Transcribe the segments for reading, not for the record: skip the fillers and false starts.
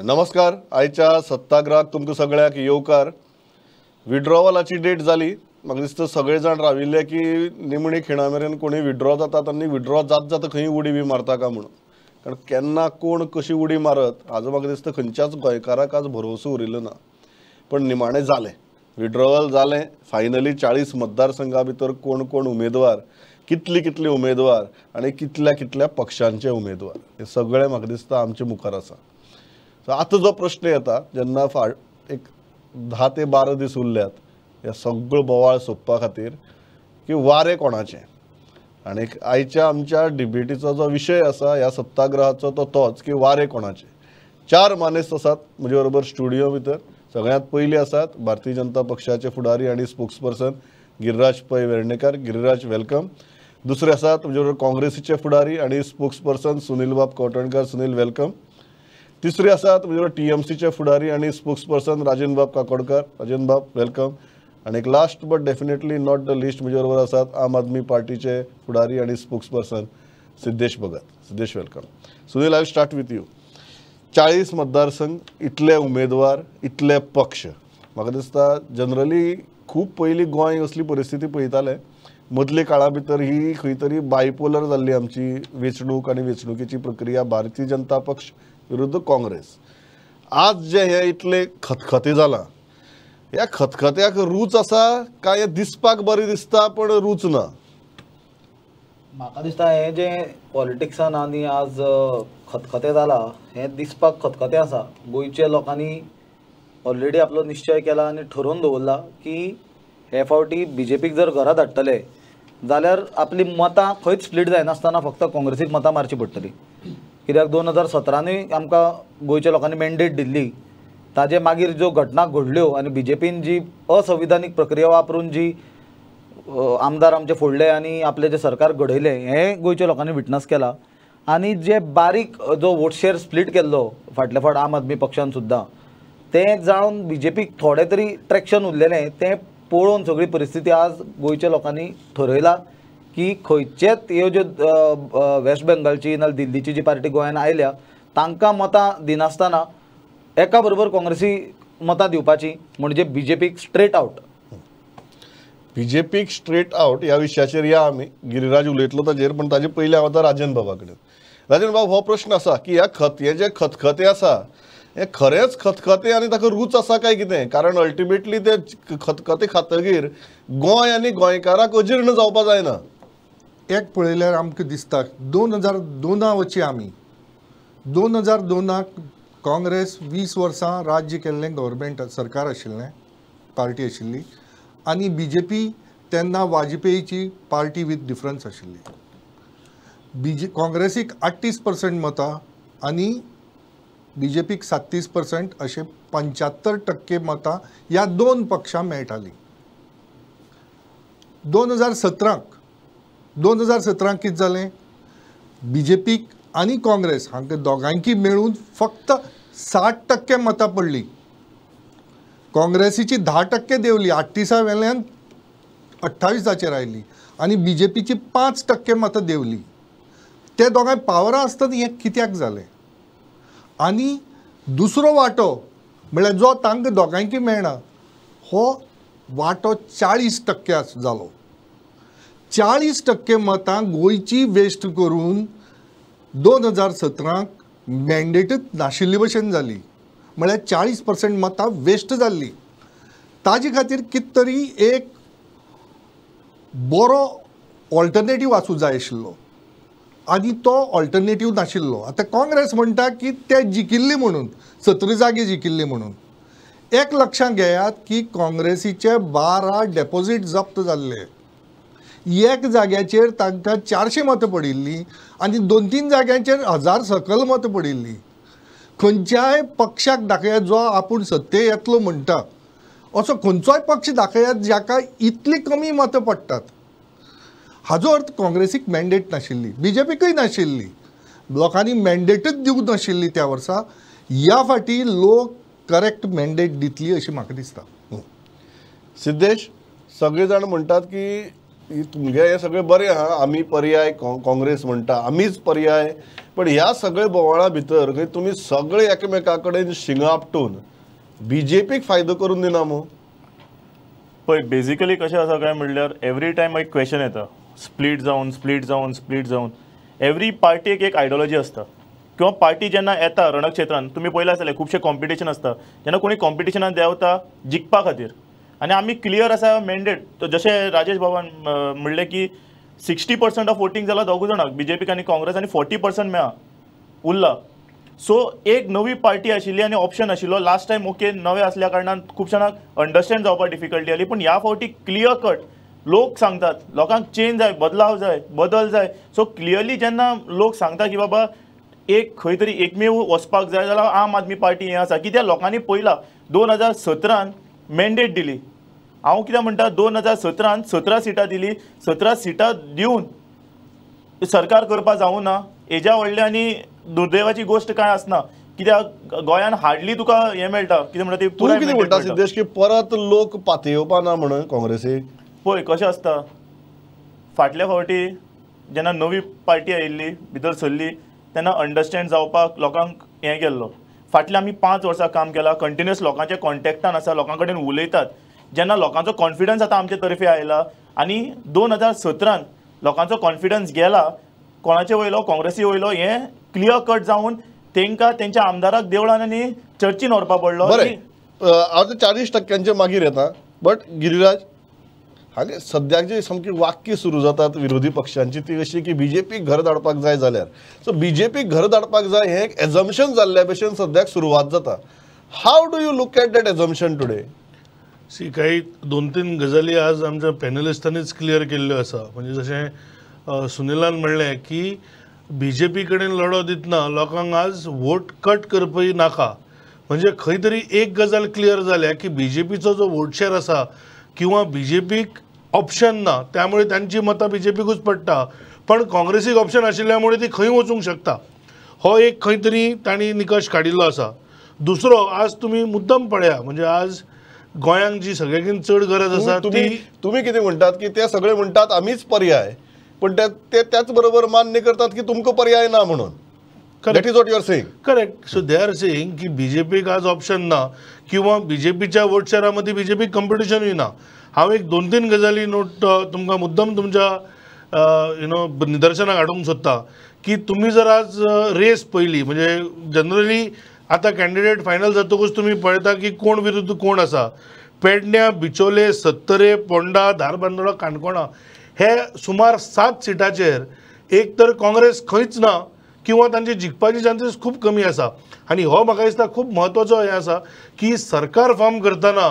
नमस्कार. आयच्या सत्ताग्रहाक तुमकां सगळ्यांक येवकार. विड्रॉवलाची डेट जाली. म्हाका दिसता सगळे जाण राविल्ले की निमणे खिणा मेरेन कोणी विड्रॉ जातात आनी विड्रॉ जात जाता खंय उडी बी मारता का म्हणून, कारण केन्ना कोण कशी उडी मारत हाजो म्हाका दिसता खंयच्याच गोंयकाराक आज भरोसो उरिल्लो ना. पण निमाणें जालें, विड्रॉवल जालें. फायनली 40 मतदारसंघा भितर कोण कोण उमेदवार, कितले कितले उमेदवार आनी कितल्या कितल्या पक्षांचे उमेदवार, हे सगळें म्हाका दिसता आमचे मुखार आसा. सो आतां जो प्रश्न येता, जेन्ना एक 10 ते 12 दीस उरल्यात ह्या सगळो बोवाळ सोंपपा खातीर, की वारें कोणाचें. आनी आयच्या आमच्या डिबेटीचो जो विशय आसा ह्या सत्ताग्रहाचो तो तोच की वारें कोणाचें. 4 मानेस्त आसात म्हजे बरोबर स्टुडियो भितर. सगळ्यांत पयलीं आसात भारतीय जनता पक्षाचे फुडारी आनी स्पोक्सपर्सन गिरिराज पै वेर्णेकर. गिरिराज, welcome. दुसरे आसात म्हजे बरोबर काँग्रेसीचे फुडारी आनी स्पोक्सपर्सन सुनीलबाब कवठणकर. सुनील, welcome. तिसरे आसात म्हजे बरोबर टीएमसीचे फुडारी आनी स्पोक्सपर्सन राजेंद्रबाब काकोडकर. राजेंद्रबाब, welcome. आनी एक last but definitely not the least म्हजे बरोबर आसात आम आदमी पार्टीचे फुडारी आनी spokesperson Siddhesh Bhagat. Siddhesh, welcome. Sunil, I will start with you. 40 मतदारसंघ, इतले उमेदवार, इतले पक्ष, म्हाका दिसता जनरली खूब पयलीं गोंय असली परिस्थिती पळयताले. मदले काळा भितर ही खंय तरी बायपोलर जाल्ली आमची वेंचणूक आनी वेंचणुकेची प्रक्रिया, भारतीय जनता पक्ष विरुद्ध काँग्रेस. आज जे हे इतले खतखते जाला, ह्या खतखत्याक रूच आसा काय दिसपाक बरें दिसता पण रूच ना? म्हाका दिसता हें जें पॉलिटिक्सान आनी आज खतखतें जालां हें दिसपाक खतखतें आसा. गोंयच्या लोकांनी ऑलरेडी आपलो निश्चय केला आनी ठरोवन दवरला की हे फावटी बीजेपीक जर घरा धाडटले जाल्यार आपली मतां खंयच स्प्लीट जायनासतना फक्त काँग्रेसीक मतां मारची पडटली. कित्याक 2017नूय आमकां गोंयच्या लोकांनी मॅन्डेट दिल्ली, ताजे मागीर ज्यो घटना घडल्यो आनी बीजेपीन जी असंविधानीक प्रक्रिया वापरून जी आमदार आमचे फोडले आनी आपलें जें सरकार घडयलें हें गोंयच्या लोकांनी विटनस केलां. आनी जे बारीक जो वोट शेअर स्प्लीट केल्लो फाटल्या फावट आम आदमी पक्षान सुद्दां, तें जावन बीजेपीक थोडें तरी ट्रॅक्शन उरलेलें तें पळोवन सगळी परिस्थिती आज गोंयच्या लोकांनी ठरयला की खंयचेच ह्यो ज्यो वेस्ट बेंगालची नाल्यार दिल्लीची जी पार्टी गोंयान आयल्या तांकां मतां दिनासतना एका बरोबर काँग्रेसी मतां दिवपाची, म्हणजे बीजेपीक स्ट्रेट आवट. बीजेपीक स्ट्रेट आवट ह्या विशयाचेर या आमी, गिरिराज उलयतलो ताजेर, पण ताजे पयलीं हांव आतां राजन बाबा कडेन. राजन बाब, हो प्रश्न आसा की ह्या हें जें खतखतें आसा हें खरेंच खतखतें आनी ताका रूच आसा काय कितें? कारण अल्टिमेटली ते खतखतें खातगीर गोंय आनी गोंयकाराक अजीर्ण जावपा जायना. एक पळयल्यार आमकां दिसता 2002 वचची आमी, 2002 काँग्रेस 20 वर्सां राज्य केल्लें, गव्हर्मेंट सरकार आशिल्लें, पार्टी आशिल्ली, आनी बीजेपी तेन्ना वाजपेयीची पार्टी विथ डिफरन्स आशिल्ली. काँग्रेसीक 38% मतां आनी बीजेपीक 37% अशें 75% मतां ह्या दोन पक्षांक मेळटालीं. 2017 कितें जालें, बीजेपीक आनी काँग्रेस हांकां दोगांयकी मेळून फक्त 60% मतां पडलीं. काँग्रेसीची 10% देंवली, 38 वेल्यान 28 आयली, आनी बीजेपीची 5% मतां देंवली. ते दोगांय पावरां आसतना हें कित्याक जालें? आनी दुसरो वांटो म्हळ्यार जो तांकां दोगांयकी मेळना हो वांटो 40% जालो. 40% मतां गोंयची वेस्ट करून 2017 मॅन्डेटच नाशिल्ले भशेन जाली, म्हळ्यार 40% मतां वेस्ट जाल्ली. ताजे खातीर कितें तरी एक बरो ऑल्टरनेटीव आसूं जाय आशिल्लो आनी तो ऑल्टरनेटीव नाशिल्लो. आतां काँग्रेस म्हणटा की ते जिखिल्ली म्हणून, 17 जागे जिखिल्ली म्हणून. एक लक्षांत घेयात की काँग्रेसीचे 12 डेपोजीट जप्त जाल्ले. एक जाग्याचेर तांकां 400 मतां पडिल्लीं आनी 2-3 जाग्यांचेर 1000 सकल मतां पडिल्लीं. खंयच्याय पक्षाक दाखयात जो आपूण सत्ते येतलो म्हणटा असो खंयचोय पक्ष दाखयात जाका इतली कमी मतां पडटात. हाजो अर्थ काँग्रेसीक मॅन्डेट नाशिल्ली, बीजेपीकय नाशिल्ली, लोकांनी मॅन्डेटच दिवंक नाशिल्ली त्या वर्सा. ह्या फाटी लोक करेक्ट मॅन्डेट दितली अशें म्हाका दिसता. सिद्धेश, सगळे जाण म्हणटात की तुमगे हें सगळें बरें आहा, आमी पर्याय काँग्रेस म्हणटा आमीच पर्याय, पण ह्या सगळे बोवाळा भितर खंय तुमी सगळे एकामेका कडेन शिंगां आपटून बीजेपीक फायदो करून दिना मू? पळय बेजिकली कशें आसा काय म्हणल्यार एवरी टायम एक क्वेश्चन येता, स्प्लीट जावन स्प्लीट जावन स्प्लीट जावन एवरी पार्टीक एक आयडियोलॉजी आसता किंवा पार्टी जेन्ना येता रणक्षेत्रान तुमी पळयलां आसतलें खुबशें कॉम्पिटिशन आसता, जेन्ना कोणी कॉम्पिटिशनान देंवता जिखपा खातीर आनी आमी क्लियर आसा मॅन्डेट, जशें राजेश बाबान म्हणलें की 60% ऑफ वोटींग जाला दोगूय जाणांक, बीजेपीक आनी काँग्रेस, आनी 40% मेळ्ळा उरला. सो एक नवी पार्टी आशिल्ली आनी ऑप्शन आशिल्लो लास्ट टायम ओके नवे आसल्या कारणान खूब जाणांक अंडरस्टँड जावपाक डिफिकल्टी आली, पूण ह्या फावटी क्लियर कट लोक सांगतात लोकांक चेंज जाय, बदलाव जाय, बदल जाय. सो क्लियरली जेन्ना लोक सांगता की बाबा एक खंय तरी एकमेव वचपाक जाय जाल्यार आम आदमी पार्टी हें आसा, कित्याक लोकांनी पळयलां 2017 मॅन्डेट दिली, हांव कितें म्हणटा 2017 17 सिटां दिली, 17 सिटां दिवन सरकार करपाक जावूं ना हेज्या व्हडलें आनी दुर्दैवाची गोश्ट कांय आसना, कित्याक गोंयान हार्डली तुका हें मेळटा कितें म्हणटा ती. तूं कितें म्हणटा सिद्धेश की परत लोक पातयेवपा ना म्हणून काँग्रेसीक? पळय कशें आसता, फाटल्या फावटी जेन्ना नवी पार्टी आयिल्ली भितर सरली तेन्ना अंडरस्टँड जावपाक लोकांक हें केल्लो, फाटल्या आमी 5 वर्सां काम केलां, कंटिन्युअस लोकांच्या कॉन्टेक्टान आसा, लोकां कडेन उलयतात, जेन्ना लोकांचो कॉन्फिडन्स आतां आमचे तर्फे आयला आनी 2017 लोकांचो कॉन्फिडन्स गेला कोणाचे वयलो काँग्रेसी वयलो हें क्लियर कट जावन तांकां तेंच्या आमदाराक देवळान आनी चर्चीन व्हरपा पडलो. बरें, हांव 40% मागीर येता, बट गिरिराज हांगा सद्याक जी सामकी वाक्य सुरू जातात विरोधी पक्षांची ती अशी की बीजेपीक घर धाडपाक जाय जाल्यार, सो बीजेपीक घर धाडपाक जाय हें एक एजम्पशन जाल्ल्या भशेन सद्याक सुरवात जाता. How do you look at that assumption today? See, काही 2-3 गजाली आज आमच्या पॅनलिस्टांनीच क्लियर केल्ल्यो आसा. म्हणजे जशें सुनिलान म्हणलें की बीजेपी कडेन लढो दितना लोकांक आज वोट कट करपी नाका, म्हणजे खंय तरी एक गजाल क्लियर जाल्या की बीजेपीचो जो वोट शेअर आसा किंवा बीजेपीक ऑप्शन ना, त्यामुळे तांची मतां बीजेपीकूच पडटा, पण काँग्रेसीक ऑप्शन आशिल्ल्यामुळे ती खंय वचूंक शकता, हो एक खंय तरी तांणी निकश काडिल्लो आसा. दुसरो, आज तुमी मुद्दम पळया, म्हणजे आज गोंयांक जी सगळ्याकीन चड गरज आसा ती तुमी कितें म्हणटात की ते सगळे म्हणटात आमीच पर्याय, पण ते त्याच बरोबर मान्य करतात की तुमकां पर्याय ना म्हणून. That is what you are saying. Correct. So they are saying की बीजेपीक आज ऑप्शन ना किंवा बीजेपीच्या वोट शेअरा मदीं बीजेपीक कॉम्पिटिशनूय ना. हांव एक 2-3 गजाली नोट तुमकां मुद्दम तुमच्या you know निदर्शनाक हाडूंक सोदता की तुमी जर आज रेस पळयली, म्हणजे जनरली आतां कॅन्डिडेट फायनल जातकूच तुमी पळयता की कोण विरुद्ध कोण आसा. पेडण्या, बिचोले, सत्तरे, पोंडा, धारबांदोडा, काणकोणा हे सुमार 7 सिटाचेर एक तर काँग्रेस खंयच ना किंवा तांची जिखपाची चान्सीस खूब कमी आसा. आनी हो म्हाका दिसता खूब म्हत्वाचो हें आसा की सरकार फॉर्म करतना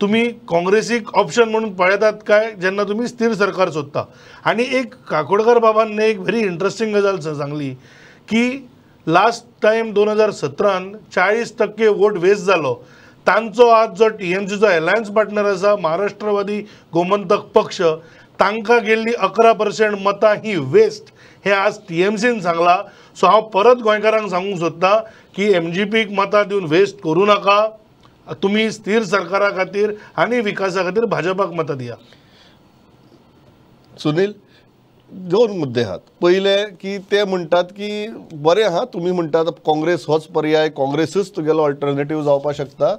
तुमी काँग्रेसीक ऑप्शन म्हणून पळयतात काय जेन्ना तुमी स्थीर सरकार सोदता. आनी एक काकोडकर बाबान एक व्हेरी इंट्रस्टींग गजाल सांगली की लास्ट टायम 2017 40% वोट वेस्ट जालो, तांचो आज जो टीएमसीचो एलायन्स पार्टनर आसा महाराष्ट्रवादी गोमंतक पक्ष, तांकां गेल्ली 11% मतां ही वेस्ट हें आज टीएमसीन सांगलां. सो हांव परत गोंयकारांक सांगूंक सोदता की एमजीपीक मतां दिवन वेस्ट करूं नाका, तुमी स्थीर सरकारा खातीर आनी विकासा खातीर भाजपाक मतां दिया. सुनील, 2 मुद्दे आहात. पयले की ते म्हणटात की बरें आहा, तुमी म्हणटात काँग्रेस होच पर्याय, काँग्रेसूच तुगेलो अल्टरनेटीव जावपाक शकता,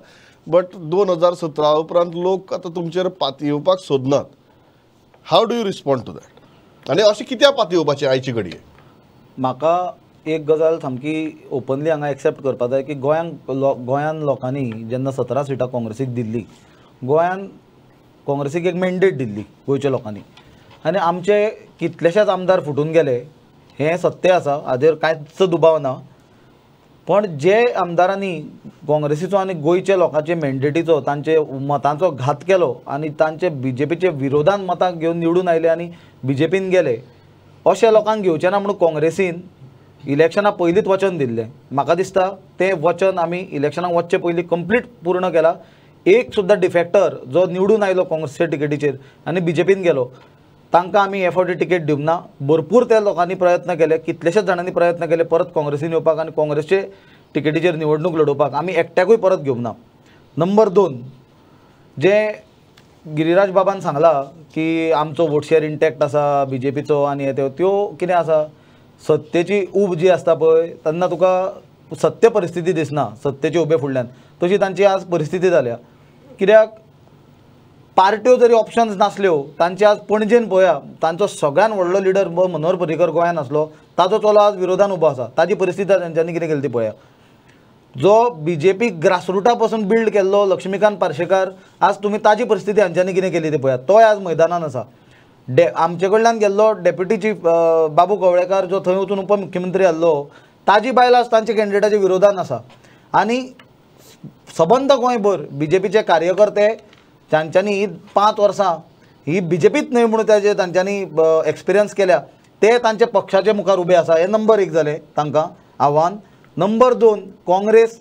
बट 2017 उपरांत लोक आतां तुमचेर पातयेवपाक सोदनात. How do you respond to that? आनी अशें कित्याक पातयेवपाचें आयचे घडये? म्हाका एक गजाल सामकी ओपनली हांगा एक्सेप्ट करपाक जाय की गोंयान लोकांनी जेन्ना 17 सिटां काँग्रेसीक दिल्ली, गोंयान काँग्रेसीक एक मॅन्डेट दिल्ली गोंयच्या लोकांनी, आनी आमचे कितलेशेच आमदार फुटून गेले हें सत्य आसा, हाजेर कांयच दुबाव ना. पण जे आमदारांनी काँग्रेसीचो आनी गोंयच्या लोकांचे मॅन्डेटीचो, तांचे मतांचो घात केलो आनी तांचे बीजेपीचे विरोधान मतां घेवन निवडून आयले आनी बीजेपीन गेले, अशे लोकांक घेवचे ना म्हणून काँग्रेसीन इलेक्शना पयलींच वचन दिल्लें. म्हाका दिसता तें वचन आमी इलेक्शनाक वचचे पयलीं कंप्लीट पूर्ण केलां. एक सुद्दां डिफेक्टर जो निवडून आयलो काँग्रेसीच्या टिकेटीचेर आनी बीजेपीन गेलो तांकां आमी हे फावटी टिकेट दिवंक ना. भरपूर त्या लोकांनी प्रयत्न केले, कितलेशेच जाणांनी प्रयत्न केले परत काँग्रेसीन येवपाक आनी काँग्रेसचे टिकेटीचेर निवडणूक लडोवपाक, आमी एकट्याकूय परत घेवंक ना. नंबर 2, जे गिरिराज बाबान सांगला की आमचो वोट शेअर इंटॅक्ट आसा बीजेपीचो आनी हे त्यो कितें आसा सत्तेची ऊब जी आसता पळय तेन्ना तुका सत्य परिस्थिती दिसना सत्तेचे उबे फुडल्यान तशी तांची आज परिस्थिती जाल्या. कित्याक पार्ट्यो जरी ऑप्शन्स नासल्यो तांचे आज पणजेन पळया तांचो सगळ्यान व्हडलो लिडर मनोहर पर्रीकर गोंयान आसलो ताजो चलो आज विरोधान उबो आसा. ताजी परिस्थिती तांच्यांनी कितें केली ती पळया. जो बीजेपी ग्रासरुटा पासून बिल्ड केल्लो लक्ष्मीकांत पार्शेकार आज तुमी ताजी परिस्थिती हांच्यांनी कितें केली ती पळयात. तोय आज मैदानान आसा. आमचे कडल्यान गेल्लो डेप्युटी चीफ बाबू कवळेकार जो थंय वचून उपमुख्यमंत्री आहलो ताजी बायल आज तांच्या कॅन्डिडेटाच्या विरोधान आसा. आनी सबंद गोंयभर बीजेपीचे कार्यकर्ते तांच्यांनी ही 5 वर्सां ही बीजेपीत न्हय म्हणून ताजे तांच्यांनी एक्सपिरियन्स केल्या ते तांच्या पक्षाचे मुखार उबे आसा. हे नंबर 1 जालें तांकां आव्हान. नंबर 2 काँग्रेस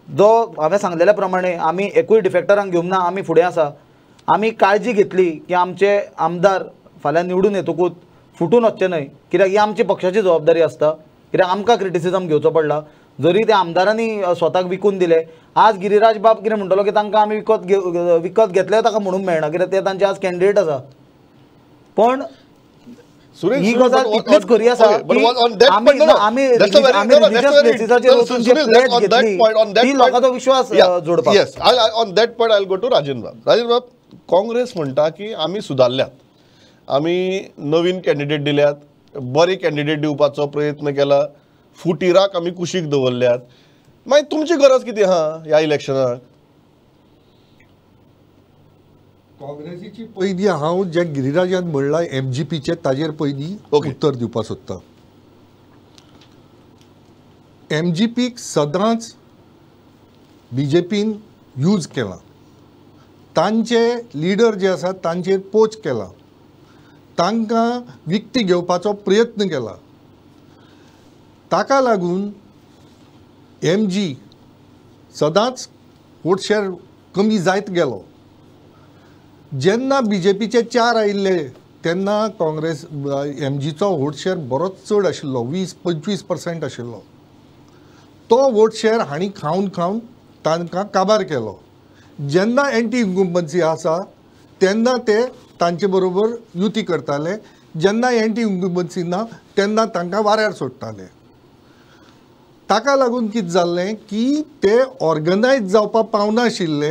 जो हांवें सांगलेल्या प्रमाणे आमी एकूय डिफेक्टरांक घेवंक ना, आमी फुडें आसा. आमी काळजी घेतली की आमचे आमदार फाल्यां निवडून येतकूच फुटून वचचे न्हय कित्याक ही आमची पक्षाची जबाबदारी आसता. कित्याक आमकां क्रिटिसिजम घेवचो पडला जरी त्या आमदारांनी स्वताक विकून दिले. आज गिरिराज बाब कितें म्हणटलो की तांकां आमी विकत घेतले ताका म्हणूंक मेळना कित्याक ते तांचे आज कॅन्डिडेट आसा. पण ही गजाल तितलीच खरी आसा आमी रिलिजियस बेसिसाचेर वचून जे प्लेज घेतली ती लोकांचो विश्वास जोडपाक. Yes, on that point I go to Rajendra बाब. राजेंद्र बाब, काँग्रेस म्हणटा की आमी सुदारल्यात, आमी नवीन कॅन्डिडेट दिल्यात, बरे कॅन्डिडेट दिवपाचो प्रयत्न केला, फुटिराक आमी कुशीक दवरल्यात. मागीर तुमची गरज कितें आहा ह्या इलेक्शनाक? काँग्रेसीची पयलीं हांव जे गिरिराजान म्हणलां एमजीपीचे ताजेर पयलीं उत्तर दिवपाक सोदता. एमजीपीक सदांच बीजेपीन यूज केला, तांचे लिडर जे आसात तांचेर पोच केला, तांकां विकती घेवपाचो प्रयत्न केला. ताका लागून एमजी सदांच वोट शेअर कमी जायत गेलो. जेन्ना बीजेपीचे 4 आयिल्ले तेन्ना काँग्रेस एमजीचो वोट शेअर बरोच चड आशिल्लो, 20-25% आशिल्लो. तो वोट शेअर हांणी खावन खावन तांकां काबार केलो. जेन्ना एंटी इन्कम्बन्सी आसा तेन्ना ते तांचे बरोबर युती करताले, जेन्ना एंटी इन्कम्बन्सी ना तेन्ना तांकां वाऱ्यार सोडटाले. ताका लागून कितें जाल्लें की ते ऑर्गनायज जावपाक पावनाशिल्ले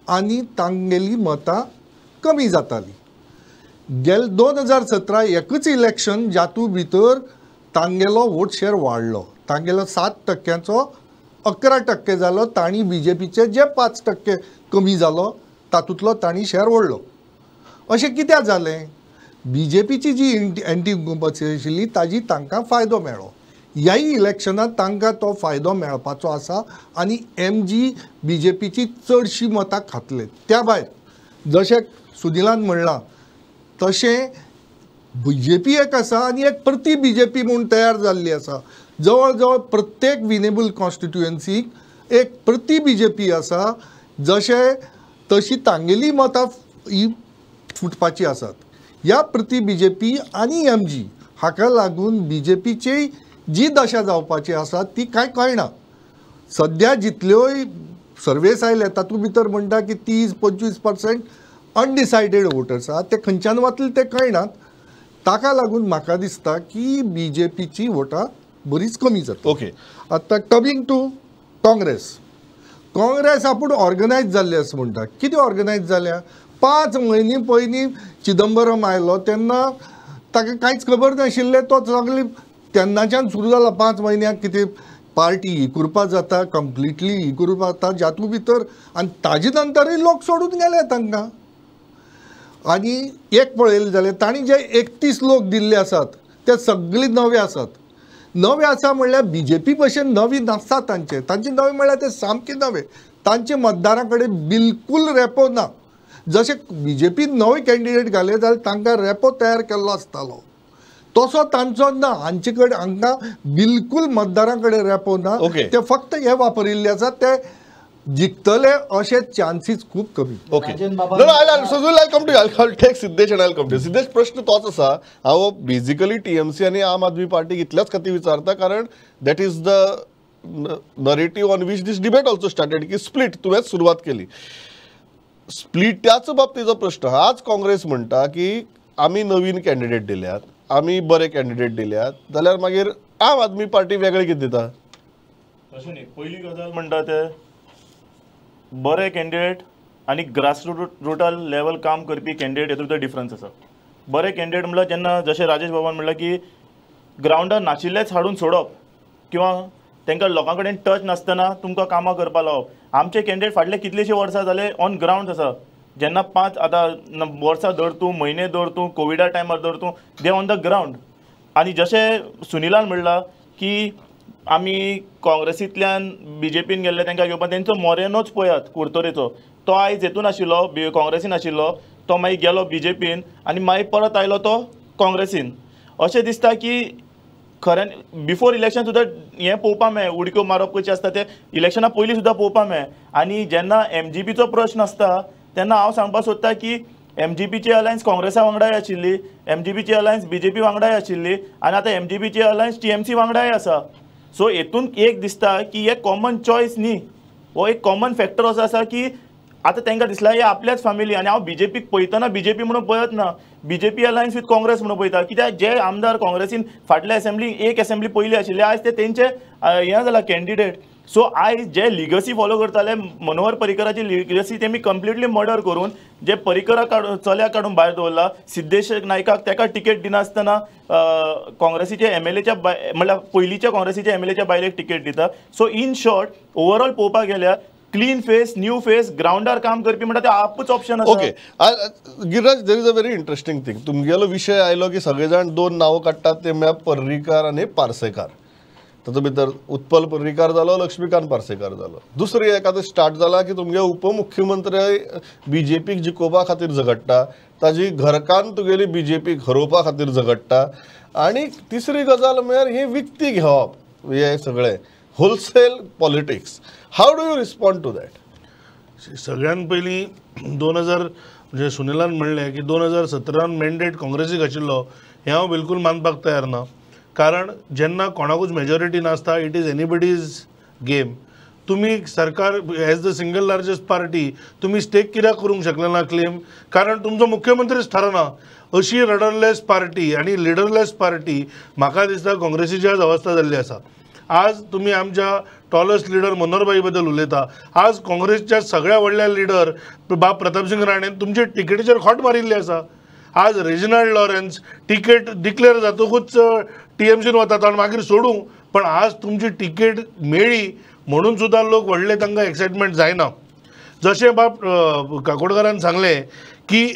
आनी तांगेली मतां कमी जाताली. गेल 2017 एकूच इलेक्शन जातूंत भितर तांगेलो वोट शेअर वाडलो, तांगेलो 7%चो 11% जालो. तांणी बीजेपीचे जे 5% कमी जालो तातूंतलो तांणी शेअर ओडलो. अशें कित्याक जालें? बीजेपीची जी एंटी इन्कम्बन्सी आशिल्ली ताजी तांकां फायदो मेळ्ळो. ह्याय इलेक्शनांत तांकां तो फायदो मेळपाचो आसा आनी एमजी बीजेपीची चडशीं मतां खातले. त्या भायर जशें सुनीलान म्हणलां तशें बीजेपी एक आसा आनी एक प्रति बीजेपी म्हूण तयार जाल्ली आसा. जवळ जवळ प्रत्येक विनेबल कॉन्स्टिट्युएन्सीक एक प्रति बीजेपी आसा, जशें तशी तांगेली मतां ही फुटपाची आसात. ह्या प्रति बीजेपी आनी एमजी हाका लागून बीजेपीची जी दशा जावपाची आसा ती कांय कळना. सद्या जितल्योय सर्वेस आयल्या तातूंत भितर म्हणटा की 30-25% अनडिसायडेड वोटर्स आसा, ते खंयच्यान वतले ते कळनात. ताका लागून म्हाका दिसता की बीजेपीची वोटां बरीच कमी जाता. ओके, आतां कमींग टू काँग्रेस. काँग्रेस आपूण ऑर्गनायज जाल्ली आसा म्हणटा. कितें ऑर्गनायज जाल्या? 5 म्हयने पयलीं चिदंबरम आयलो तेन्ना ताका कांयच खबर नाशिल्लें. तो सगळी तेन्नाच्यान सुरू जाला. 5 म्हयन्याक कितें पार्टी ही करपा जाता, कंप्लिटली ही करपा जाता जातूंत भितर, आनी ताजे नंतरूय लोक सोडून गेले तांकां. आनी एक पळयलें जाल्यार तांणी जे 31 लोक दिल्ले आसात ते सगळे नवे आसात. नवे आसा म्हणल्यार बीजेपी भशेन नवी नासता तांचे. तांचे नवे म्हणल्यार ते सामके नवे. तांचे मतदारां कडेन बिलकूल रेपो ना. जशें बीजेपी नवे कॅन्डिडेट घाले जाल्यार तांकां रेपो तयार केल्लो आसतालो, तसो तांचो ना. हांचे कडेन हांकां बिलकूल मतदारां कडेन रेपो ना. ते फक्त हे वापरिल्ले आसा, ते जिखतले अशे चान्सीस खूब कमी. Okay, Siddhesh and I come to Siddhesh. प्रश्न तोच आसा, हांव बेजिकली टीएमसी आनी आम आदमी पार्टी इतल्याच खातीर विचारता कारण that is the narrative on which this debate also started की स्प्लिट तुवेंच सुरवात केली. स्प्लिटाचो बाबतीचो प्रश्न. आज काँग्रेस म्हणटा की आमी नवीन कॅन्डिडेट दिल्यात, आमी बरे कॅन्डिडेट दिल्यात, जाल्यार मागीर आम आदमी पार्टी वेगळे कितें दिता? तशें न्ही. पयली गजाल म्हणटा ते बरे कॅन्डिडेट आनी ग्रासरूटल लेवल काम करपी कॅन्डिडेट हेतून भितर डिफरन्स आसा. बरे कॅन्डिडेट म्हणल्यार जेन्ना जशें राजेश बाबान म्हणलां की ग्रावंडार नाशिल्लेच हाडून सोडप किंवा तांकां लोकां कडेन टच नासतना तुमकां कामां करपाक लावप. आमचे कॅन्डिडेट फाटले कितलेशे वर्सां जाले ऑन ग्रावंड आसा. जेन्ना 5 आतां वर्सां धर तूं, म्हयने धर तूं, कोविडा टायमार धर तूं, they on the ground. आनी जशें सुनिलान म्हणलां की आमी काँग्रेसींतल्यान बीजेपीन गेल्ले तांकां घेवपाक, तेंचो मोरेनोच पळयात कुर्तोरेचो, तो आयज हेतून आशिल्लो, काँग्रेसीन आशिल्लो, तो मागीर गेलो बीजेपीन आनी मागीर परत आयलो तो काँग्रेसीन. अशें दिसता की खऱ्यान बिफोर इलेक्शन सुद्दां हें पळोवपाक मेळ्ळें, उडक्यो मारप कशें आसता तें इलेक्शना पयलीं सुद्दां पळोवपाक मेळ्ळें. आनी जेन्ना एमजीपीचो प्रश्न आसता तेन्ना हांव सांगपाक सोदता की एमजीपीची अलायन्स काँग्रेसा वांगडाय आशिल्ली, एमजीपीची अलायन्स बीजेपी वांगडाय आशिल्ली आनी आतां एमजीपीची अलायन्स टीएमसी वांगडाय आसा. सो हेतून एक दिसता की हे कॉमन चॉयस न्ही, हो एक कॉमन फॅक्टर असो आसा की आतां तांकां दिसला हे आपल्याच फॅमिली. आनी हांव बीजेपीक पळयतना बीजेपी म्हणून पळयत ना, बीजेपी अलायन्स विथ काँग्रेस म्हणून पळयता. कित्याक जे आमदार काँग्रेसीन फाटल्या असेंब्ली एक असेंब्ली पयली आशिल्ले, आयज ते तेंचे हें जाला कॅन्डिडेट. सो आयज जे लिगसी फॉलो करताले मनोहर पर्रीकराची लिगसी तेमी कंप्लिटली मर्डर करून जे पर्रीकरा काडून चल्याक काडून भायर दवरला, सिद्धेश नायकाक ताका तिकेट दिनासतना काँग्रेसीचे एमएलएच्या म्हणल्यार पयलींच्या काँग्रेसीच्या एमएलएच्या बायलेक तिकेट दिता. सो इन शॉर्ट ओवरऑल पळोवपाक गेल्यार क्लीन फेस, न्यू फेस, ग्रावंडार काम करपी म्हणटा ते आपूच ऑप्शन आसा. Okay Giriraj, there is a very interesting thing. तुमगेलो विशय आयलो की सगळे जाण दोन नांवां काडटात ते म्हळ्यार पर्रीकार आनी पार्सेकार. तातूंत भितर उत्पल पर्रीकार जालो, लक्ष्मीकांत पार्सेकार जालो. दुसरी एक आतां स्टार्ट जाला की तुमगे उपमुख्यमंत्री बीजेपीक जिखोवपा खातीर झगडटा, ताजी घरकान्न तुगेली बीजेपीक हरोवपा खातीर झगडटा. आनी तिसरी गजाल म्हळ्यार ही विकती घेवप, हे सगळें wholesale politics. How do you respond to that? सगळ्यात पयलीं 2000 म्हणजे सुनिलान म्हणलें की 2017 मॅन्डेट काँग्रेसीक आशिल्लो हें हांव बिलकूल मानपाक तयार ना. कारण जेन्ना कोणाकूच मेजॉरिटी नासता, it is anybody's game. तुमी सरकार as the single largest party तुमी स्टेक कित्याक करूंक शकले ना क्लेम, कारण तुमचो मुख्यमंत्रीच थारना. अशी रडरलेस पार्टी आनी लिडरलेस पार्टी म्हाका दिसता काँग्रेसीची आज अवस्था जाल्ली आसा. आज तुमी आमच्या टॉलस्ट लिडर मनोहरभाई बद्दल उलयता, आज काँग्रेसच्या सगळ्या व्हडल्या लिडर बाब प्रतापसिंग राणेन तुमचे टिकेटीचेर खोट मारिल्ली आसा. आज रेजिनाल्ड लॉरेन्स टिकेट डिक्लेअर जातकूच टीएमसीन वतात आनी मागीर सोडूं, पण आज तुमची टिकेट मेळ्ळी म्हणून सुद्दां लोक व्हडले तांकां एक्सायटमेंट जायना. जशें बाब काकोडकारान सांगलें की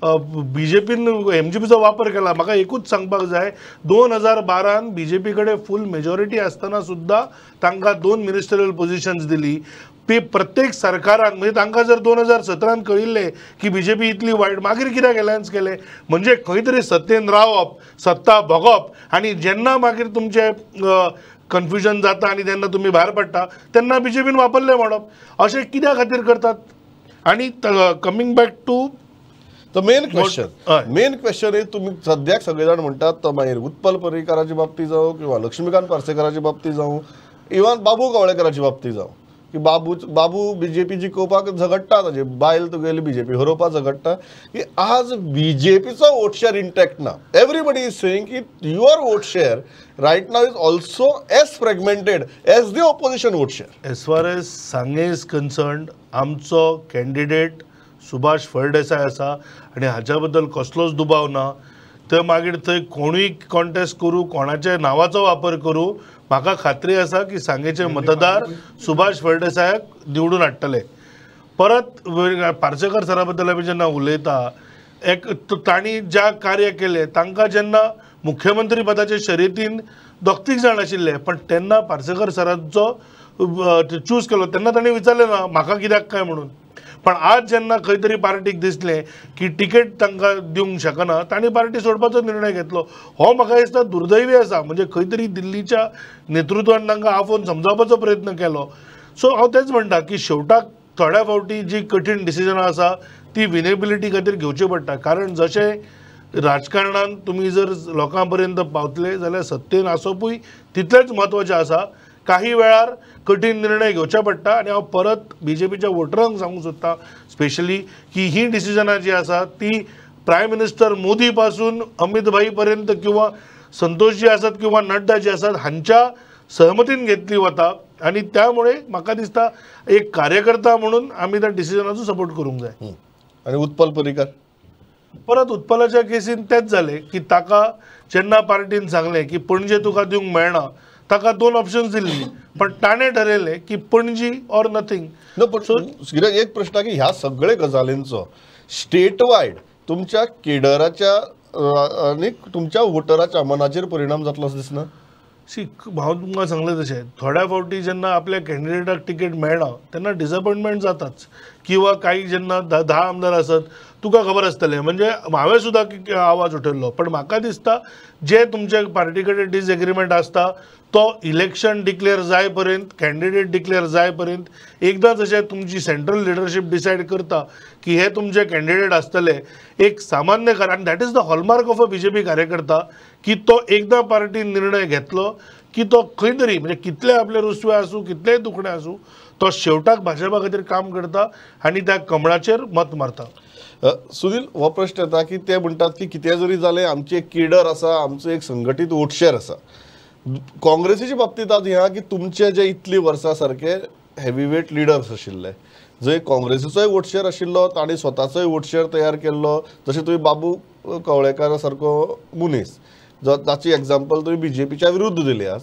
बीजेपीन एमजीपीचो वापर केला, म्हाका एकूच सांगपाक जाय, 2012 बीजेपी कडेन फूल मेजॉरिटी आसतना सुद्दां तांकां 2 मिनिस्टरियल पोजिशन्स दिली. ती प्रत्येक सरकारान म्हणजे तांकां जर 2017 कळिल्लें की बीजेपी इतली वायट, मागीर कित्याक अलायन्स केलें? म्हणजे खंय तरी सत्तेन रावप, सत्ता भोगप आनी जेन्ना मागीर तुमचें कन्फ्युजन जाता आनी तेन्ना तुमी भायर पडटा तेन्ना बीजेपीन वापरलें म्हणप, अशें कित्या खातीर करतात? आनी coming back to the main question, main question is तुमी सद्याक सगळे जाण म्हणटात तो मागीर उत्पल पर्रीकाराची बाबतींत जावं किंवा लक्ष्मीकांत पार्सेकाराची बाबतींत जावं, इवन बाबू कवळेकराची बाबतींत जावं की बाबू बीजेपी जिखोवपाक झगडटा, ताजी बायल तुगेली बीजेपी हरोवपाक झगडटा, की आज बीजेपीचो वोट शेअर इंटॅक्ट ना. एवरीबडी is saying की your vote share right now is also as fragmented as the opposition vote share. As far as Sanguem is concerned, आमचो कॅन्डिडेट सुभाष फळदेसाय आसा आनी हाच्या बद्दल कसलोच दुबाव ना. ते मागीर थंय कोणूय कॉन्टेस्ट करूं, कोणाच्या नांवाचो वापर करूं, म्हाका खात्री आसा की सांगेचे मतदार सुभाष फळदेसायाक निवडून हाडटले. परत पार्सेकर सरा बद्दल आमी जेन्ना उलयता, एक तांणी ज्या कार्य केलें तांकां जेन्ना मुख्यमंत्री पदाचे शर्यतीन 2-3 जाण आशिल्ले, पण तेन्ना पार्सेकर सरांचो चूज केलो तेन्ना तांणी विचारलें ना म्हाका कित्याक काय म्हणून. पण आज जेन्ना खंय तरी पार्टीक दिसलें की तिकेट तांकां दिवंक शकना, तांणी पार्टी सोडपाचो निर्णय घेतलो. हो म्हाका दिसता दुर्दैवी आसा. म्हणजे खंय तरी दिल्लीच्या नेतृत्वान तांकां आफोवन समजावपाचो प्रयत्न केलो. सो हांव तेंच म्हणटा की शेवटाक थोड्या फावटी जी कठीण डिसिजनां आसा ती विनेबिलिटी खातीर घेवची पडटा. कारण जशें राजकारणान तुमी जर लोकां पर्यंत पावतले जाल्यार सत्तेन आसपूय तितलेंच म्हत्वाचें आसा काही वेळार कठीण निर्णय घेवचे पडटा. आनी हांव परत बीजेपीच्या वोटरांक सांगूंक सोदता स्पेशली की ही डिसिजनां जी आसा ती प्रायम मिनिस्टर मोदी पासून अमित भाई पर्यंत किंवा संतोषजी आसात किंवा नड्डा जी आसात हांच्या सहमतीन घेतली वता आनी त्यामुळे म्हाका दिसता एक कार्यकर्ता म्हणून आमी त्या डिसिजनाचो सपोर्ट करूंक जाय. आनी उत्पल पर्रीकर परत उत्पलाच्या केसीन तेच जालें की ताका जेन्ना पार्टीन सांगलें की पणजे तुका दिवंक मेळना, ताका 2 ऑप्शन्स दिल्ली, पण ताणें ठरयलें की पणजी ऑर नथींग. न पण कित्याक एक प्रश्न की ह्या सगळे गजालींचो स्टेट वायड तुमच्या केडराच्या आनी तुमच्या वोटराच्या मनाचेर परिणाम जातलो असो दिसना? सी, हांव तुमकां सांगलें तशें थोड्या फावटी जेन्ना आपल्या कॅन्डिडेटाक तिकेट मेळना तेन्ना डिसअपॉयंटमेंट जाताच, किंवा काही जेन्ना 10 आमदार आसत तुका खबर आसतलें, म्हणजे हांवें सुद्दां आवाज उठयल्लो. पण म्हाका दिसता जे तुमच्या पार्टी कडेन डिसएग्रीमेंट आसता तो इलेक्शन डिक्लेअर जाय पर्यंत, कॅन्डिडेट डिक्लेअर जाय पर्यंत, एकदां जशें तुमची सेंट्रल लिडरशीप डिसायड करता की हे तुमचे कॅन्डिडेट आसतले, एक सामान्य कारण that is the hallmark of a BJP कार्यकर्ता की तो एकदां पार्टीन निर्णय घेतलो की तो खंय तरी म्हणजे कितले आपले रुसवे आसूं कितलेय दुखणें आसूं तो शेवटाक भाजपा खातीर काम करता आनी त्या कमळाचेर मत मारता. सुनील, हो प्रश्न येता की ते म्हणटात की कितें जरी जालें आमची एक केडर आसा, आमचो एक संघटीत वोटशेर आसा. काँग्रेसीच्या बाबतींत आज ह्या की तुमचे जे इतली वर्सां सारके हेवीवेट लिडर्स आशिल्ले, जंय काँग्रेसीचोय वोटशेर आशिल्लो तांणी स्वताचोय वोटशेर तयार केल्लो, जशें तुमी बाबू कवळेकार सारको मनीस जाची एग्जाम्पल तुमी बीजेपीच्या विरुद्ध दिली आज,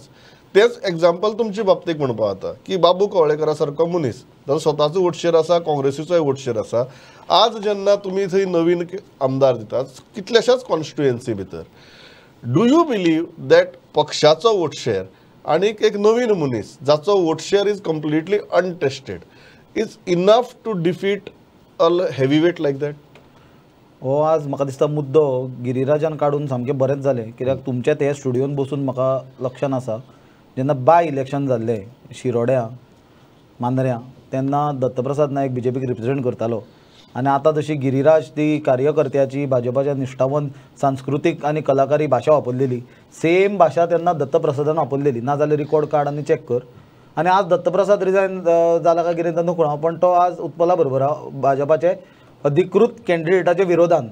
तेच एग्जाम्पल तुमचे बाबतीक म्हणपा जाता की बाबू कवळेकारा सारको मनीस जाचो स्वताचो वोटशेर आसा, काँग्रेसीचोय वोटशेर आसा. आज जेन्ना तुमी थंय नवीन आमदार दितात कितल्याशाच कॉन्स्टिट्युएन्सी भितर, do you believe that पक्षाचो वोटशेर आनी एक नवीन मनीस जाचो vote share is completely untested is enough to defeat a heavyweight like that? हो आज म्हाका दिसता मुद्दो गिरिराजान काडून सामकें बरेंच जालें, कित्याक तुमच्या ते स्टुडियोन बसून म्हाका लक्षान आसा जेन्ना बाय इलेक्शन जाल्लें शिरोड्या मांद्र्यां तेन्ना दत्तप्रसाद नायक बीजेपीक रिप्रेजेंट करतालो आनी आतां जशी गिरिराज ती कार्यकर्त्याची भाजपाच्या निश्ठावंत सांस्कृतीक आनी कलाकारी भाशा वापरलेली, सेम भाशा तेन्ना दत्तप्रसादान वापरलेली, ना जाल्यार रिकॉर्ड काड आनी चॅक कर. आनी आज दत्तप्रसाद रिजायन जाला काय कितें नको हांव, पण तो आज उत्पला बरोबर भाजपाचे अधिकृत कॅन्डिडेटाच्या विरोधान.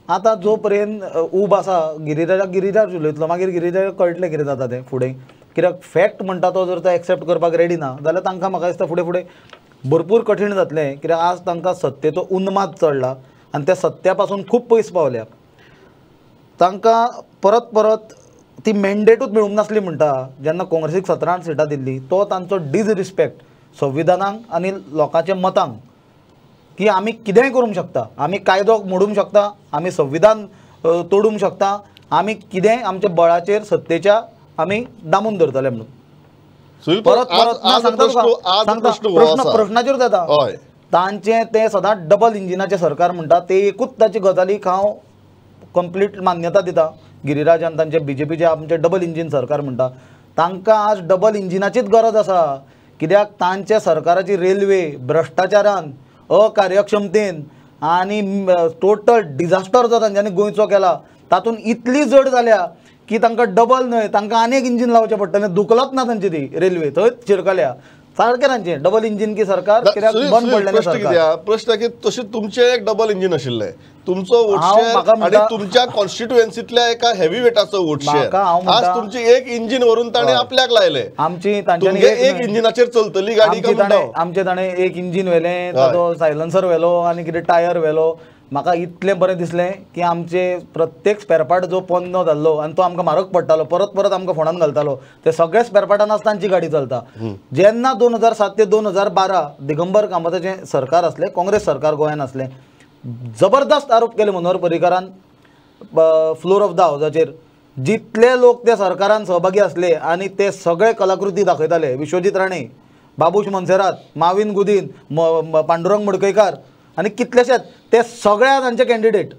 आतां जो पर्यंत उब आसा गिरिराजाक गिरिराज उलयतलो, मागीर गिरिराजाक कळटलें कितें जाता तें फुडें, कित्याक फॅक्ट म्हणटा तो जर तो एक्सेप्ट करपाक रेडी ना जाल्यार तांकां म्हाका दिसता फुडें फुडें भरपूर कठीण जातलें, कित्याक आज तांकां सत्तेचो उन्माद चडला आनी त्या सत्या पासून खूब पयस पावल्या. तांकां परत परत ती मॅन्डेटूच मेळूंक नासली म्हणटा, जेन्ना काँग्रेसीक 17 सिटां दिल्ली तो तांचो डिसरिस्पेक्ट संविधानाक आनी लोकांच्या मतांक की आमी कितेंय करूंक शकता, आमी कायदो मोडूंक शकता, आमी संविधान तोडूंक शकता, आमी कितेंय आमच्या बळाचेर सत्तेच्या आमी दामून धरतले म्हणून. परत परत सांगता प्रश्नाचेर जाता तांचे ते सदांच डबल इंजिनाचें सरकार म्हणटा ते एकूच ताचे गजालीक हांव कंप्लीट मान्यता दिता. गिरिराजान तांचे बीजेपीचे आमचे डबल इंजीन सरकार म्हणटा, तांकां आज डबल इंजिनाचीच गरज आसा, कित्याक तांच्या सरकाराची रेल्वे भ्रश्टाचारान अकार्यक्षमतेन आनी टोटल डिजास्टर जो तांच्यांनी गोंयचो केला तातूंत इतली जड जाल्या की तांकां डबल न्हय तांकां आनी एक इंजीन लावचें पडटलें. दुखलच ना तांची ती रेल्वे थंयच शिरकल्या सारकें तांचें डबल इंजीन की सरकार कित्याक बंद पडलें. प्रश्न प्रश्न की तशें तुमचें एक डबल इंजीन आशिल्लें, तुमचो वोटशेर आनी तुमच्या कॉन्स्टिट्युएन्सीतल्या एका हेवी वेटाचो वोटशेर, आज तुमची एक इंजीन व्हरून ताणें आपल्याक लायलें. आमची तांच्यानी एक इंजिनाचेर चलतली गाडी, आमचें ताणें एक इंजीन व्हेलें, ताचो सायलन्सर व्हेलो आनी कितें टायर व्हेलो. म्हाका इतलें बरें दिसलें की आमचे प्रत्येक स्पेअर पार्ट जो पोन्नो जाल्लो आनी तो आमकां म्हारग पडटालो, परत परत आमकां फोणान घालतालो, ते सगळे स्पेअर पार्टान आसतना तांची गाडी चलता. जेन्ना 2007 ते 2012 दिगंबर कामताचें सरकार आसलें, काँग्रेस सरकार गोंयान आसलें, जबरदस्त आरोप केले मनोहर पर्रीकारान फ्लोर ऑफ the हावजाचेर. जितले लोक त्या सरकारान सहभागी आसले आनी ते सगळे कलाकृती दाखयताले, विश्वजीत राणे, बाबूश मोन्सेरात, माविन गुदीन, पांडुरंग मडकयकार आनी कितलेशेच, ते सगळ्या तांचे कॅन्डिडेट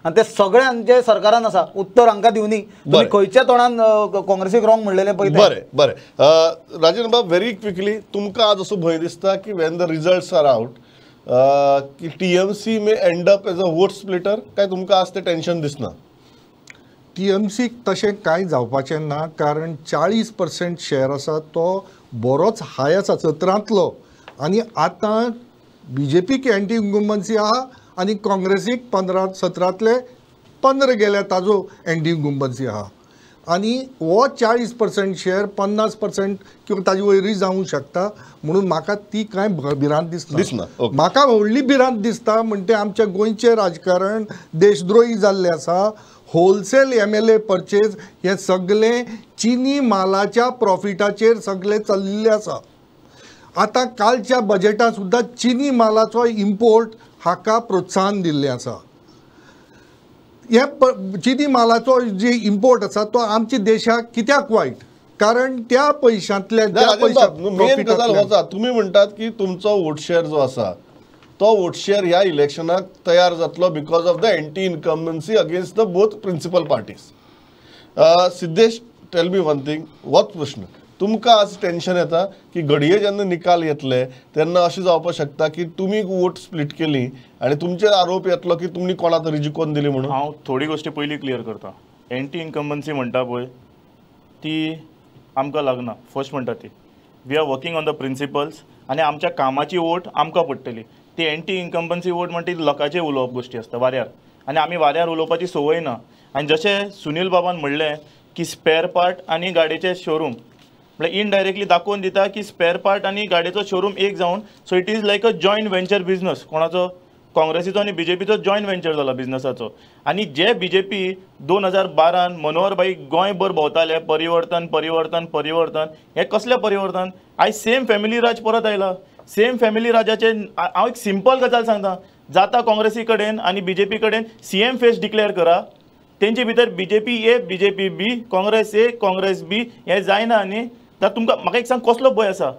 आनी ते सगळ्यांचे सरकारान आसा. उत्तर हांकां दिवनी तुमी खंयच्या तोंडान काँग्रेसीक रॉंग म्हणलेलें पळय. बरें बरें राजेंद्र बाब, व्हेरी क्विकली, तुमकां आज असो भंय दिसता की when the results are out की TMC may end up as a vote splitter, काय तुमकां आज तें टेन्शन दिसना? टीएमसीक तशें कांय जावपाचें ना, कारण 40% शेअर आसा तो बरोच हाय आसा 17तलो आनी आतां बीजेपीक एंटी इन्कम्बन्सी आहा आनी काँग्रेसीक 15-17तले 15 गेल्या ताजो एंटी इन्कम्बन्सी आहा आनी हो 40% शेअर 50% किंवा ताजे वयरूय जावंक शकता, म्हणून म्हाका ती कांय भिरांत दिसना. म्हाका व्हडली भिरांत दिसता म्हणटे आमच्या गोंयचें राजकारण देशद्रोही जाल्लें आसा. होलसेल MLA purchase हे सगळें चिनी मालाच्या प्रॉफिटाचेर सगळें चलिल्लें आसा. आतां कालच्या बजेटांत सुद्दां चिनी मालाचो इम्पोर्ट हाका प्रोत्साहन दिल्लें आसा. हे चिनी मालाचो जे इम्पोर्ट आसा तो आमच्या देशाक कित्याक वायट, कारण त्या पयशांतल्यान मेन गजाल आसा. तुमी म्हणटात की तुमचो वोट शेअर जो आसा तो वोट शेअर ह्या इलेक्शनाक तयार जातलो because of the anti incumbency against the both principal parties. Siddhesh, tell me one thing, होच प्रश्न तुमकां आज टेन्शन येता की घडये जेन्ना निकाल येतले तेन्ना अशें जावपाक शकता की तुमी वोट स्प्लीट केली आनी तुमचेर आरोप येतलो की तुमी कोणा तरी जिखोवन दिली म्हणून? हांव थोडी गोश्टी पयलीं क्लियर करता. एंटी इन्कम्बन्सी म्हणटा पळय ती आमकां लागना. फर्स्ट म्हणटा ती we are working on the principles आनी आमच्या कामाची वोट आमकां पडटली. ती एंटी इन्कम्बन्सी वोट म्हणटा ती लोकांचें उलोवप गोश्टी आसता वाऱ्यार, आनी आमी वाऱ्यार उलोवपाची संवय ना. आनी जशें सुनील बाबान म्हणलें की स्पेर पार्ट आनी गाडयेचें शोरूम म्हळ्यार इनडायरेक्टली दाखोवन दिता की स्पेर पार्ट आनी गाडयेचो शोरूम एक जावन, so it is like a joint venture business. कोणाचो? काँग्रेसीचो आनी बीजेपीचो जॉयंट वेंचर जाला बिजनसाचो. आनी जे बीजेपी 2012 मनोहर भाई गोंयभर भोंवताले परिवर्तन परिवर्तन परिवर्तन, हें कसलें परिवर्तन? आयज सेम फॅमिली राज परत आयला. सेम फॅमिली राजाचे हांव एक सिंपल गजाल सांगता, जाता काँग्रेसी कडेन आनी बीजेपी कडेन सीएम फेस डिक्लेअर करा, तेंचे भितर BJP A BJP B Congress A Congress B हें जायना. न्ही जाल्यार तुमकां म्हाका एक सांग कसलो भंय आसा?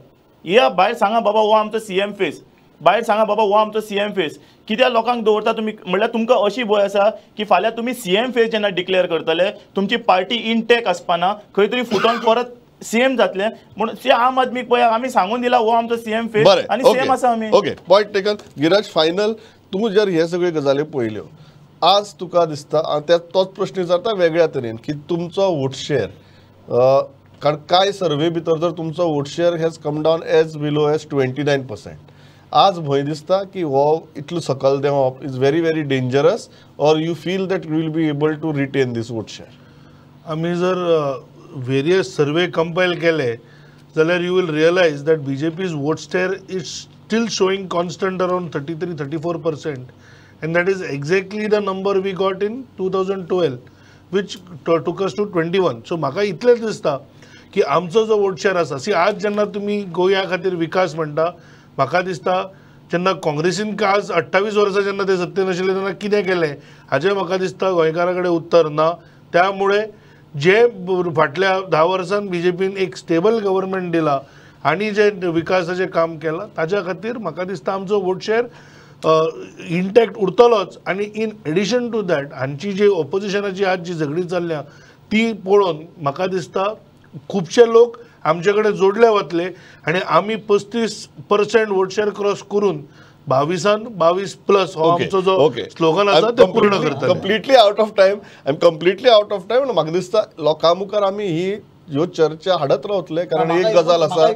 या भायर सांगा बाबा हो आमचो सीएम फेस, भायर सांगा बाबा हो आमचो सीएम फेस. कित्याक लोकांक दवरता तुमी? म्हणल्यार तुमकां अशी भंय आसा की फाल्यां तुमी सीएम फेस जेन्ना डिक्लेअर करतले तुमची पार्टी इनटॅक आसपाना, खंय तरी फुटोन परत सीएम जातले. म्हणून ते आम आदमी पळय आमी सांगून दिला हो आमचो सीएम फेस आनी सीएम आसा आमी. Okay, point taken. Giraj, final तूं जर हे सगळे गजाली पळयल्यो आज तुका दिसता त्या तोच प्रश्न विचारता वेगळ्या तरेन की तुमचो वोट शेअर, कारण कांय सर्वे भितर जर तुमचो vote share has come down as below as 29%, आज भंय दिसता की हो इतलो सकल देंवप is very very dangerous, or you feel that you will be able to retain this vote share? आमी जर वेरियस सर्वे कंपायल केले जाल्यार you will realise that BJP's vote share is still showing constant around 33-34%, and that is exactly the number we got in 2012, which took us to 21. So म्हाका इतलेंच दिसता की आमचो जो वोट शेअर आसा, सी आज जेन्ना तुमी गोंया खातीर विकास म्हणटा, म्हाका दिसता जेन्ना काँग्रेसीन आज 28 वर्सां जेन्ना ते सत्तेन आशिल्ले तेन्ना कितें केलें हाजें म्हाका दिसता गोंयकारां कडेन उत्तर ना. त्यामुळे जे फाटल्या 10 वर्सांत बीजेपीन एक स्टेबल गव्हर्मेंट दिला आनी जे विकासाचें काम केलां ताच्या खातीर म्हाका दिसता आमचो वोट शेअर इंटॅक्ट उरतलोच. आनी इन एडिशन टू that हांची जी ऑपोजिशनाची आज जी झगडी चल्ल्या ती पळोवन म्हाका दिसता खुबशे लोक आमचे कडेन जोडले वतले आनी आमी 35% वोट शेअर क्रॉस करून 22 22+ हो आमचो जो स्लोगन आसा ते पूर्ण करतले. Completely out of time, I am completely out of time. म्हाका दिसता लोकां मुखार आमी ही ह्यो चर्चा हाडत रावतले, कारण एक गजाल आसा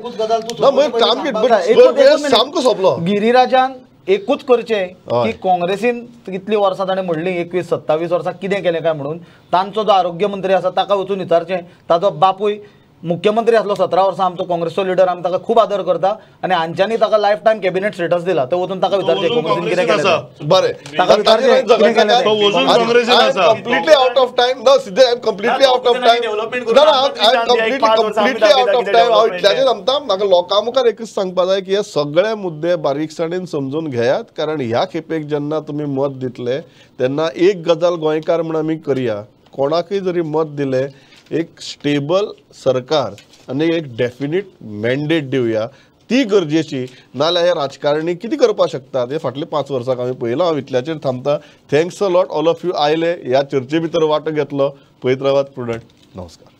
सामको सोंपलो. गिरिराजान एकूच करचें की काँग्रेसीन कितलीं वर्सां ताणें म्हणलीं 21-27 वर्सां कितें केलें काय म्हणून, तांचो जो आरोग्य मंत्री आसा ताका वचून विचारचें. ताजो बापूय मुख्यमंत्री आसलो 17 वर्सां, आमचो काँग्रेसचो लिडर, आमी ताका खूब आदर करता आनी हांच्यांनी ताका लायफ टायम कॅबिनेट स्टेटस दिला. ते वचून ताका विचारचें काँग्रेसीन कितें केलें. बरें, ताका विचारचें completely out of time. ना सिद्धे, I am completely out of time. ना I am completely out of time. हांव इतल्याचेर थांबता. म्हाका लोकां मुखार एकूच सांगपा जाय की हे सगळे मुद्दे बारीकसाणेन समजून घेयात, कारण ह्या खेपेक जेन्ना तुमी मत दितले तेन्ना एक गजाल गोंयकार म्हूण आमी करया, कोणाकूय जरी मत दिलें एक स्टेबल सरकार आनी एक डेफिनीट मॅन्डेट दिवया, ती गरजेची. नाजाल्यार हे राजकारणी कितें करपाक शकतात हे फाटले 5 वर्सां आमी पळयलां. हांव इतल्याचेर थांबता. Thanks a lot all of you आयले, ह्या चर्चे भितर वांटो घेतलो. पळयत रावात प्रुडंट. नमस्कार.